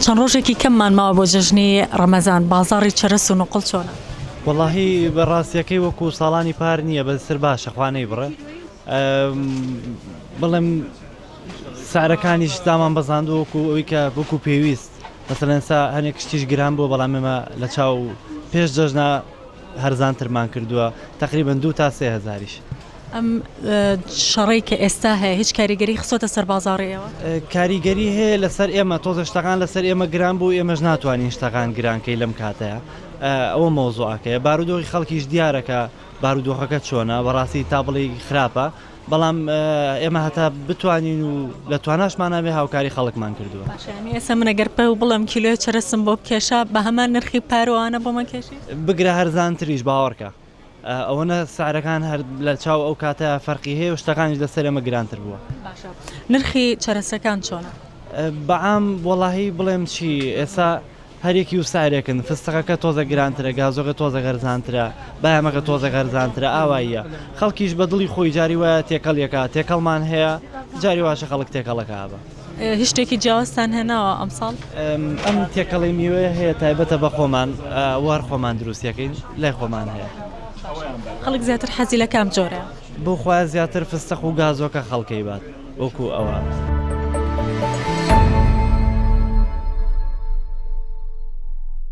چەند ڕۆژێکی کەممان ماوە بۆ جەژنی ڕەمەزان، بازاڕی چەرەس و نوقڵ چۆنە؟ وەڵاهی بە ڕاستیەکەی وەکو ساڵانی پار نییە بەسر باشە خوا نەیبڕێ بڵێم سعرەکانیش دامان بەزاندووە وەکو ئەوی کە وەکو پێویست مەسەلەن ئێستا هەنێک شتیش گران بووە بەڵام ئێمە لە چاو پێش جەژنا هەرزانترمان کردووە تەقریبەن دوو تا سێ هەزاریش. ئەم شەڕەی کە ئێستا هەیە هیچ کاریگەری خستۆتە سەر بازاڕی ئێوە؟ کاریگەری هەیە لەسەر ئێمە تۆزێ شتەکان لەسەر ئێمە گران بوو ئێمەش ناتوانین شتەکان گران کەی لەم کاتەیە ئەوە مەوزوعەکەیە بارودۆخی خەڵکیش دیارە کە بارودۆخەکە چۆنە بەڕاستی تا بڵێی خراپە بەڵام ئێمە هەتا بتوانین و لە تواناشمانا بێ هاوکاری خەڵکمان کردووە. باشە یانی ئێستا من ئەگەر پێو بڵێم کیلۆیە چەرەسم بۆ بکێشە بە هەمان نرخی پار و ئەوانە بۆمان کێشی؟ بگرە هەرزانتریش باوەڕکە ئەوەنە سعرەکان هەر لە چاو ئەو کاتە فەرقی هەیە و شتەکانیش لەسەر ئێمە گرانتر بووە. باشە نرخی چەرەسەکان چۆنە؟ بەعام وەڵاهی بڵێم چی ئێستا هەریەکی و سعرێکن فستقەکە تۆزە گرانترە گازۆکە تۆزە هەرزانترە بایەمەکە تۆزە هەرزانترە ئاواییە خەڵکیش بە دڵی خۆی جاری وایە تێکەڵ یەکا تێکەڵمان هەیە جاری واشە خەڵک تێکەڵەکە بە. هیچ شتێکی جیاوازتان هێناوە ئەمساڵ؟ ئەم تێکەڵەی میوەیە هەیە تایبەتە بە خۆمان وار خۆمان دروستیەکەین لای خۆمان هەیە. خەڵک زیاتر حەزی لە کام جۆرەیە؟ بۆ خوایە زیاتر فستق و گازۆکە خەڵکەی بات وەکو ئەوە.